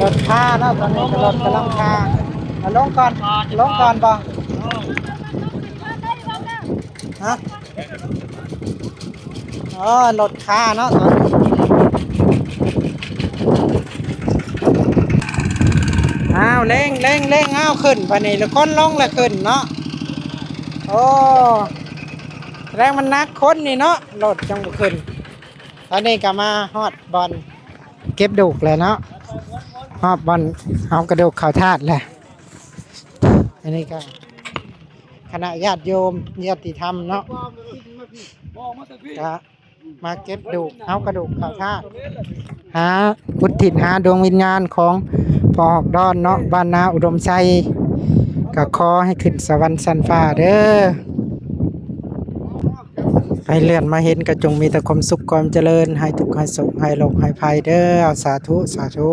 ລົດຄາເນາະ ຕອນນີ້ກໍລົດກຳລັງຄາ. ເອົາລົງກ່ອນ ລົງກ່ອນບໍ່? ຮະ? ອໍ ລົດຄາເນາະ ຕອນນີ້. ອ້າວ ເລັ່ງ ເລັ່ງ ເລັ່ງ ອ້າວ ຂຶ້ນບາດນີ້ ແລ້ວຄົນລົງແລ້ວຂຶ້ນເນາະ. ໂອ້ ສະແດງມັນໜັກຄົນນີ້ເນາະ ລົດຈັ່ງບໍ່ຂຶ້ນ. ຕອນນີ້ກໍມາຮອດບ່ອນເກັບໂດກແລ້ວເນາະ ຮອດບ່ອນເອົາກະດູກເຂົ້າທາດແລ້ວ. ອັນນີ້ກໍຄະນະຍາດໂຍມ ຍາດຕິທຳເນາະ ກໍມາເກັບໂດກ ເອົາກະດູກເຂົ້າທາດ ຫາອຸທິດຫາດວງວິນຍານຂອງພໍ່ອອກດອນເນາະ ບ້ານນາອຸດົມໄຊ ກໍຂໍໃຫ້ຂຶ້ນສະຫວັນຊັ້ນຟ້າເດີ້. ໃຜເລື່ອນມາເຫັນກໍຈົ່ງມີແຕ່ຄວາມສຸກຄວາມຈະເລີນ ໃຫ້ທຸກໃຫ້ໂສກໃຫ້ໂລກໃຫ້ໄພເດີ້. ສາທຸ ສາທຸ.